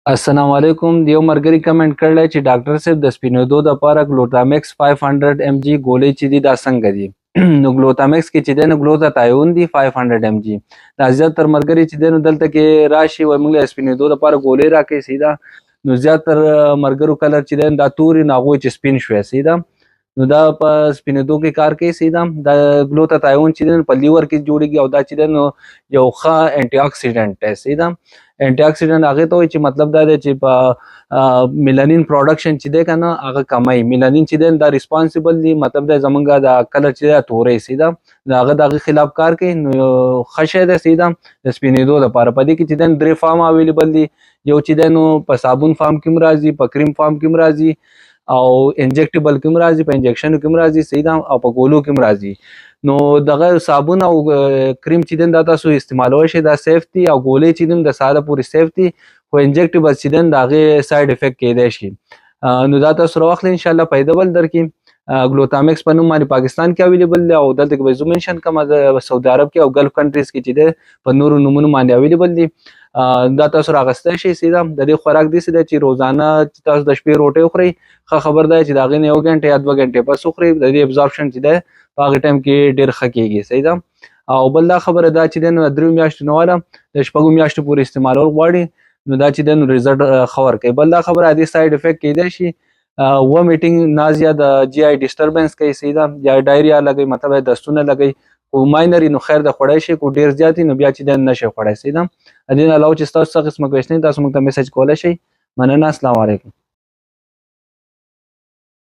السلام علیکم. د یو مرګري کمنټ کړی چې ډاکټر صاحب، د سپینېدو دپاره ګلوټامیکس 500 ام جی ګولۍ چې دي، دا څنګه دي؟ نو ګلوټامیکس کې چې دی نو ګلوتاتایون دي 500 ام جی. دا زیاتر مرګري چې دی نو دلته کې راشي، وایي موږ له سپینېدو دپاره ګولۍ راکړئ، صحیح ده. نو زیاتر مرګرو کلر چې دی دا توري، نو هغوی چې سپین شوی، صحیح ده. نو دا په سپینېدو کې کار کوي، صحیح ده. دا ګلوتاتایون چې دی په لیور کې جوړیږي او دا چې دی نو یو ښه انټي اکسیډنټ دی، صحیح ده. انټي اکسیډنټ هغه ته وایي چې مطلب دا دی چې په میلانین پروډکشن چې دی کنه هغه کموي. میلانین چې دی دا ریسپانسیبل دی، مطلب دا زمونږ دا کلر چې دی تورې، صحیح ده. د هغه د هغې خلاف کار کوي، نو ښه شی دی، صحیح ده، د سپینېدو لپاره. په دې کې چې دی درې فارم اویلیبل دي. یو چې دی نو په صابون فارم کې هم راځي، په کریم فارم کې هم راځي او انجکټیبل کې هم راځي، په انجکشنو کې هم راځي، صحیح ده، او په ګولو کې هم راځي. نو دغه صابون او کریم چې دی دا تاسو استعمالولی شئ، دا سیف دي، او ګولۍ چې دي د ساده پورې سیف دي، خو انجکټیبل چې دی د هغې سایډ افیکټ کیدای شي. نو دا تاسو راواخلئ، انشاءالله فایده به درکړي. ګلوتامیکس په نوم باندې پاکستان کې اویلیبل دی او دلته کې به زه منشن کوم، د سعودي عرب کې او ګلف کنټریز کې چې دی په نورو نومونو باندې اویلیبل دي. دا تاسو راغستی شئ، صحیح ده. د دې خوراک داسې دی چې روزانه چې تاسو د شپې روټۍ وخورئ، ښه خبر ده چې د هغې نه یو ګنټه یا 2 ګنټې پس وخورئ. د دې ابزاربشن چې دی په هغه ټایم کې ډېر ښه کېږي، صحیح ده. او بل دا خبره ده چې دی نو 3 میاشتو نه واله د 6 میاشتو پورې استعمالول غواړي، نو دا چې دی نو ریزلټ ښه ورکوي. بل دا خبره، دې سایډ افیکټ کېدای شي، ومیټینګ، نازیا، د جی آی ډیسټربنس کوي، صحیح ده، یا ډایریا لګي، مطلب دستونه لګي. کو ماینر نو خیر د خوړای شي، کو ډیر زیات نو بیا چې دی نه شي خوړای، صحیح ده. د دې نه علاوه چې تاسو څه قسمه کوېشن، تاسو موږ ته میسج کولی شئ. مننه، السلام علیکم.